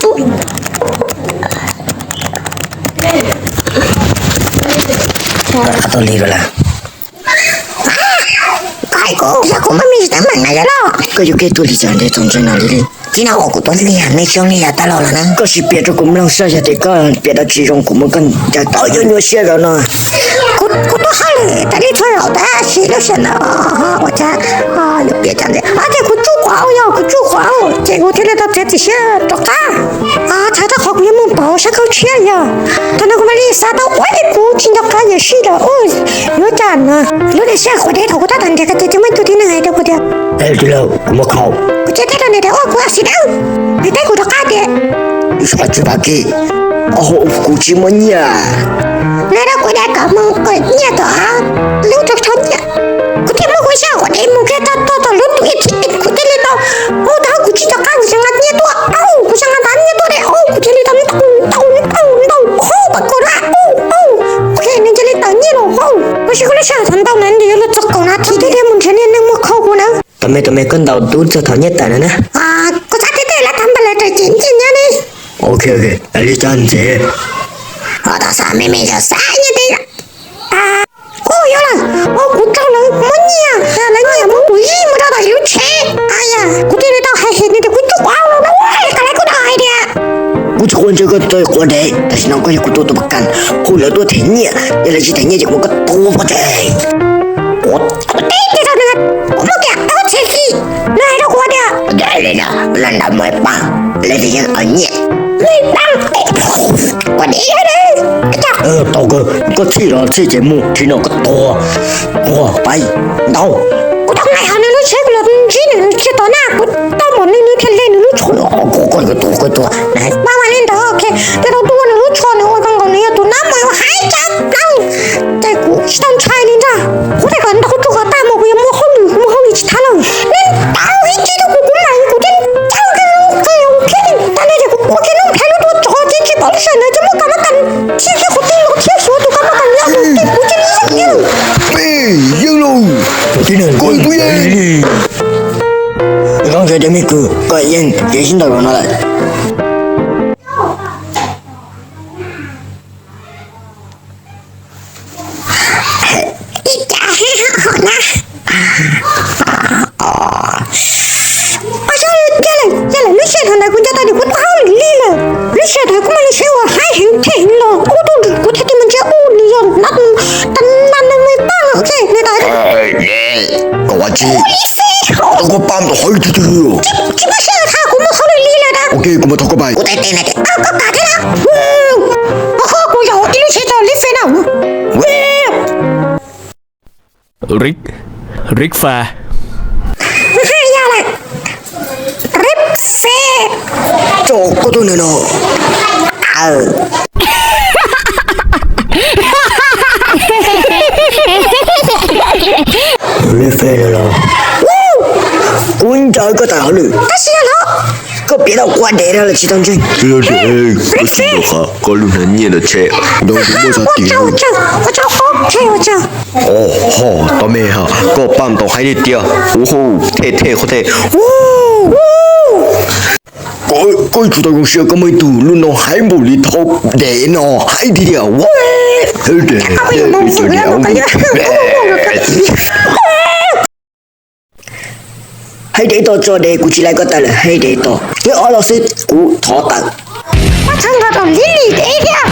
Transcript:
Koj rov qab tuaj lig lawm. Koj hais kuv yog kuv muaj me ntsis teeb meem na yog los. Koj yuav kiag tuaj lig cas ntev txaus ntshai no li li? Txij no uas kuv tuaj lig nej tsis zoo li yav tas los lawm na. Koj sim piav rau kuv mloog saib yog tias koj piav dab tsi zoo kuv muab koj ncaws tau yuav nyuaj siab zaum no. Kuv, kuv tuaj hauj lwm tas li txhua zaus tab sis lub sij hawm no ua cas yuav piav cov ntawd ces kuv tsuj quav yog kuv tsuj quav ces kuv thiaj li tau txiav txim siab rov qab. Txhais tau qhov kuv yuav mus pauv sab khaub tshiab yog thaum no kuv mam li xav tau ua es kuv tsis nco qab yawm sij lawm. Yuav cas na, lub niag sij hawm quav dev thaum kuv tab tom nrhiav koj ces tsis muaj ib tug tib neeg hais rau kuv tias, kuv muaj khau. Kuv tsis teb rau nws tias ua kuv a xi dawb, nws teb kuv rov qab tias, tsis pab kiv, kuv tsis muaj nyiaj. Nws rau kuv tias kom mus kom nyiaj tom lub rau rau nyiaj. Kuv thiaj muab kuv sij hawm quav dev mus kiag txog tom lub tus ib thib kuv thiaj li tau ua tau kuv tsis nco qab kuv xav nqa nyiaj tuaj, kuv xav nqa ntav nyiaj tuaj tias kuv thiaj li tau ntau ntau ntau ntau hauv pas kaum na, ua nws cia li tawm nyiaj los hauv. Tab sis kuv lub sij hawm thaum ntau na nws yuav luag txog kaum nas this thiaj li mus nrhiav niag neeg muag khau kuv na. Tau me tau me koj ntaus tub txog thaum nyiaj tawm na na. Kuv xav tias tej lawv tag npas lawv raws ces nyiaj nyob ne. Ok ok, li cas ntxiv. Tau xav me me yog xav nyiaj tej. Kuj yuav lawm, kuv raug lawv muab nyiaj, lawv nyiaj muab kuv zij mus rau tom lub tsheb. Kuv thiaj li tau hais hem nws tias kuv tsuj quav los na, ua li qas lawv kuj tau hais tias kuv tsis quav ntsej koj txawj quav dev, tam sim no koj yog kuv tus tua pas kas, hu lawv tuaj them nyiaj, yog lawv tsis them nyiaj ces kuv muab koj tua pov tseg. Kuv teb kiag rau nws, kuv muab kiag tau txhia xij, nws hais rau kuv tias, li no, los ntawd mus pab, lawv tias yeej nyiaj, mus pab, kuv dev. Tau kawg, koj txhij los txhij ces mus, tsis no koj tua, tua pais ntau. Kuv tau nqaim hauv nws lub tsheb los ntsib nws tsis tau na, kuv tau npaum nws nws thiaj li nws lub tsho. Koj tua, koj tua, mas mas li ntawd, nws tau tua nws lub tsho nws ua zoo nkaus nws yog tus nab mas haib tsa plaws. Ces kuv tsis tau ntshai li ntag, kuv tias kom ntaus tsuj qhov tag mus kuv yuav muaj hauj lwm, kuv muaj hauj lwm tsis thab lawm. Nws ntaus ib tsig rau kuv, kuv mam kuv thiaj caw kiag lub qe thiab tas li ces kuv ua kiag lub nplhaib lub tuaj tso ces tsis pom lub sij hawm ntawd ces muab kab mab kas thiab kiag qhov twg los thiab suav tus kab mab kas yog tus ces kuv cia li yeej kiag. Peb yeej lauj, koj tus yeej li. Zoo siab tias me kwv koj yeej kev sib ntaus los no lawm. Ib cas hauv na, ua tsaug, yog lawm, yog lawm lub sij hawm thaum ntawd kuv nco tau tias kuv tau hauj lwm lig lawm, lub sij hawm thaum kuv muaj lub siab uas haib heev them heev los ua rau kuv thiaj li mus ntsib ua nws yog nab, nab neeg me paj lawm, ok, nws tau. Koj ua tsi? Koj pab mus tom hauv twg twg? Tsis muaj sij hawm thaum kuv muaj hauj lwm lig lawm na. Ok, kuv mus thov koj pais. Kuv teb teb na tias koj kam thiab na. Kuv zaum ib lub tsheb rau lib fej na. Rik, Rik Fa. Yog lawm, Rik Fe. Tso koj tuaj nws no. Lib Fe no los, kuv ncaw koj tawm hauj lwm. Tab sis yog los, koj piav tau quaj dev rau lawm tsis tau ntseeg. Koj lub hnav nyiaj ntawm tsheb, ua tsaug, ua tsaug, ua tsaug. Ho, tau me ha, koj pab mus tom haib tiag tiag. Hu hu, thej thej qhov thej. Koj tsum tau zoo siab koj muaj ib tug lub no haib npaum li thaub dev no, haib tiag tiag. Haib dev to tso dev, kuv tsis laij koj tawm lawm, haib dev to. Twb ob los xwb kuv thov tawm. Muab txhawb nqa rau Lily dev thiab.